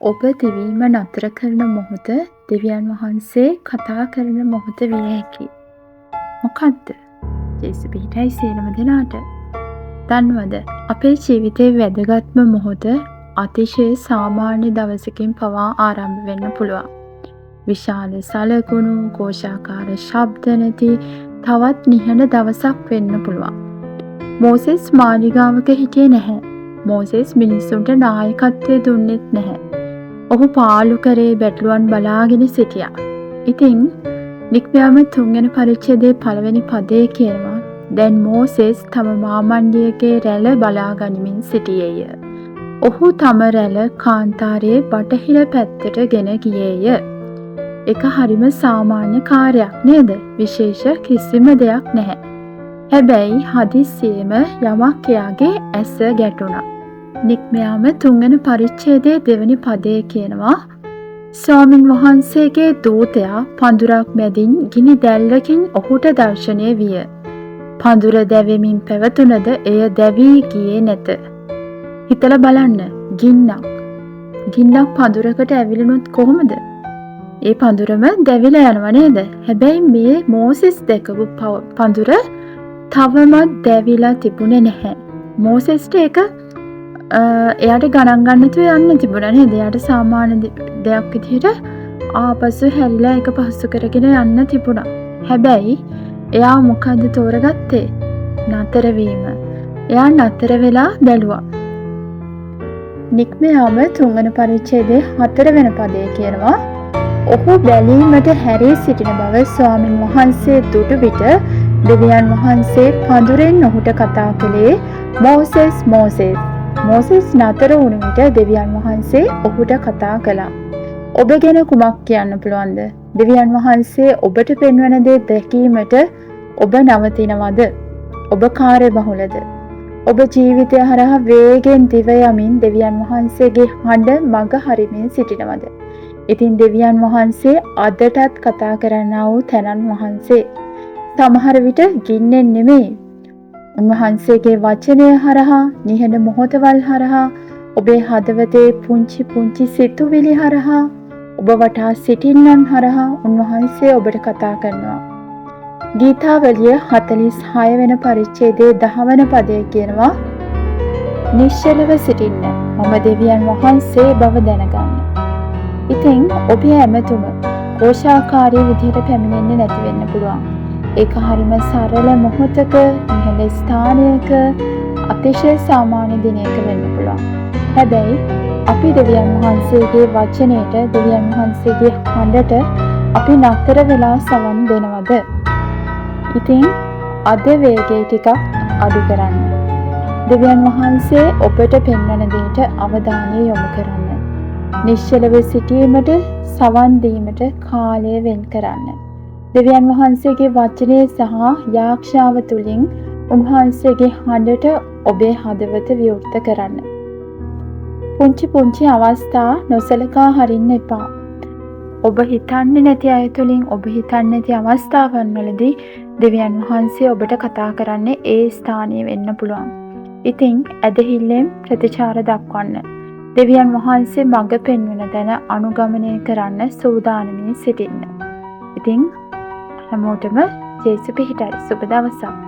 ඔබ දිවීම නතර කරන මොහොත දෙවියන් වහන්සේ කතා කරන මොහොත විය හැකියි. මොකද්ද? ජේසු පිහිටයි සියලුම දෙනාට. දන්නවද, අපේ ජීවිතේ වැදගත්ම මොහොත අතිශය සාමාන්‍ය දවසකින් පවා ආරම්භ වෙන්න පුළුවන්. විශාල සලකුණු, ඝෝෂාකාර ශබ්ද නැති තවත් නිහඬ දවසක් වෙන්න පුළුවන්. මෝසෙස් මාලිගාවක හිටියේ නැහැ. මෝසෙස් මිනිස්සුන්ට නායකත්වය දුන්නෙත් නැහැ. ඔහු පාලු කරේ බැටළුවන් බලාගෙන සිටියා. ඉතින් නික්මයාම තුන්වෙනි පරිච්ඡේදයේ පළවෙනි පදයේ කියනවා, දැන් මෝසෙස් තම මාමණ්ඩියගේ රැළ බලා ගනිමින් සිටියේය. ඔහු තම රැළ කාන්තාරයේ බටහිර පැත්තට ගෙන ගියේය. ඒක හරිම සාමාන්‍ය කාර්යයක් නේද? විශේෂ කිසිම දෙයක් නැහැ. හැබැයි හදිස්සියෙම යමක් එයාගේ ඇස ගැටුණා. නික්මයාම තුන්වන පරිච්ඡේදයේ දෙවනි පදයේ කියනවා, ස්වාමින් වහන්සේගේ දූතයා පඳුරක් මැදින් ගිනි දැල්ලකින් ඔහුට දර්ශනය විය. පඳුර දැවෙමින් පැවතුනද එය දැවී ගියේ නැත. හිතලා බලන්න, ගින්නක්. ගින්නක් පඳුරකට ඇවිලුනොත් කොහොමද? ඒ පඳුරම දැවිලා යනවා නේද? හැබැයි මේ මෝසෙස් දැකපු පඳුර තවමත් දැවිලා තිබුණේ නැහැ. මෝසෙස්ට ඒක එයාට ගණන් ගන්න නැතුව යන්න තිබුණා නේද? එයාට සාමාන්‍ය දෙයක් විදිහට ආපසු හැරිලා ඒක පසු කරගෙන යන්න තිබුණා. හැබැයි එයා මොකද්ද තෝරගත්තේ? නතර වීම. එයා නතර වෙලා බැලුවා. නික්මයාම තුන්වන පරිච්ඡේදයේ හතරවෙනි පදයේ කියනවා, ඔහු බැලීමට හැරී සිටින බව ස්වාමින් වහන්සේ දුටු විට දෙවියන් වහන්සේ පඳුරෙන් ඔහුට කතා කළේ, මෝසෙස්, මෝසෙස්. මෝසෙස් නතර වුණු විට දෙවියන් වහන්සේ ඔහුට කතා කළා. ඔබ ගැන කුමක් කියන්න පුළුවන්ද? දෙවියන් වහන්සේ ඔබට පෙන්වන දේ දැකීමට ඔබ නවතිනවද? ඔබ කාර්යබහුලද? ඔබ ජීවිතය හරහා වේගෙන් දිව යමින් දෙවියන් වහන්සේගේ හඬ මග හරිමින් සිටිනවද? ඉතින් දෙවියන් වහන්සේ අදටත් කතා කරන්නා වූ තැනන් වහන්සේ. සමහර විට ගින්නෙන් නෙමෙයි, උන්වහන්සේගේ වචනය හරහා, නිහඬ මොහොතවල් හරහා, ඔබේ හදවතේ පුංචි පුංචි සිතුවිලි හරහා, ඔබ වටා සිටින්නන් හරහා උන්වහන්සේ ඔබට කතා කරනවා. ගීතාවලිය 46 වෙන පරිච්ඡේදයේ 10 වන පදය කියනවා, නිශ්චලව සිටින්න, මම දෙවියන් වහන්සේ බව දැනගන්න. ඉතින් ඔබේ ඇමතුම ഘോഷාකාරී විදිහට පැමිණෙන්නේ නැති වෙන්න පුළුවන්. ඒක හරිම සරල මොහොතක, නිහඬ ස්ථානයක, අතිශය සාමාන්‍ය දිනයක වෙන්න පුළුවන්. හැබැයි අපි දෙවියන් වහන්සේගේ වචනයට, දෙවියන් වහන්සේගේ හඬට අපි නතර වෙලා සවන් දෙනවද? ඉතින් අද වේගය ටිකක් අඩු කරන්න. දෙවියන් වහන්සේ ඔබට පෙන්වන දෙයට අවධානය යොමු කරන්න. නිශ්චලව සිටීමට, සවන් දීමට කාලය වෙන් කරන්න. දෙවියන් වහන්සේගේ වචනය සහ යාක්ෂාව තුළින් උන්වහන්සේගේ හඬට ඔබේ හදවත විවෘත කරන්න. පුංචි පුංචි අවස්ථා නොසලකා හරින්න එපා. ඔබ හිතන්නේ නැති අය තුළින්, ඔබ හිතන්නේ නැති අවස්ථාවන් වලදී දෙවියන් වහන්සේ ඔබට කතා කරන්නේ ඒ ස්ථානයේ වෙන්න පුළුවන්. ඉතින් ඇදහිල්ලෙන් ප්‍රතිචාර දක්වන්න. දෙවියන් වහන්සේ මඟ පෙන්වන තැන අනුගමනය කරන්න සූදානමින් සිටින්න. ඉතින් හැමෝටම ජේසු පිහිටයි. සුබ දවසක්.